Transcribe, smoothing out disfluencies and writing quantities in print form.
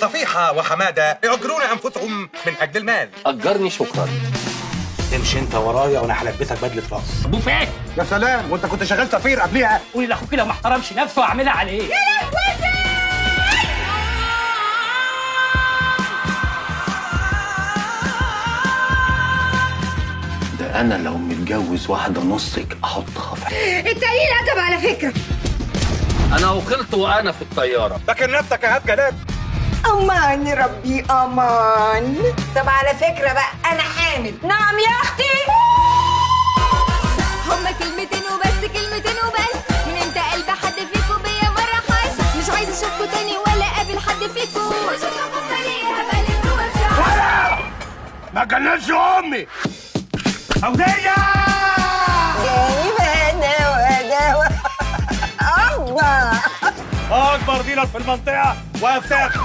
صفيحة وحمادة يؤجرون أنفسهم من أجل المال. أجرني شكرا. تمشي انت ورايا وانا هلبسك بدله رقص. بوفيه. يا سلام، وانت كنت شغال سفير قبليها. قولي لاخوك لو ما احترمش نفسه اعملها عليه. يا لهوتي. ده انا لو متجوز واحدة نصك احطها في التقليل ادب على فكرة. انا وقلت وانا في الطيارة. لكن نفسك يا هاب جلال. امان ربي امان. طب على فكرة بقى انا حامل. نعم يا اختي. هما كلمتين وبس، كلمتين وبس. من امتى قلب حد فيكم بيا مرة حس؟ مش عايزه اشوفكوا تاني ولا اقابل حد فيكم. اشوفكم في طريقي هبقى لف وامشي. ما تجننش امي. فوزية. جايبه دواء دواء. الله. اكبر ديلر في المنطقة وافتخر.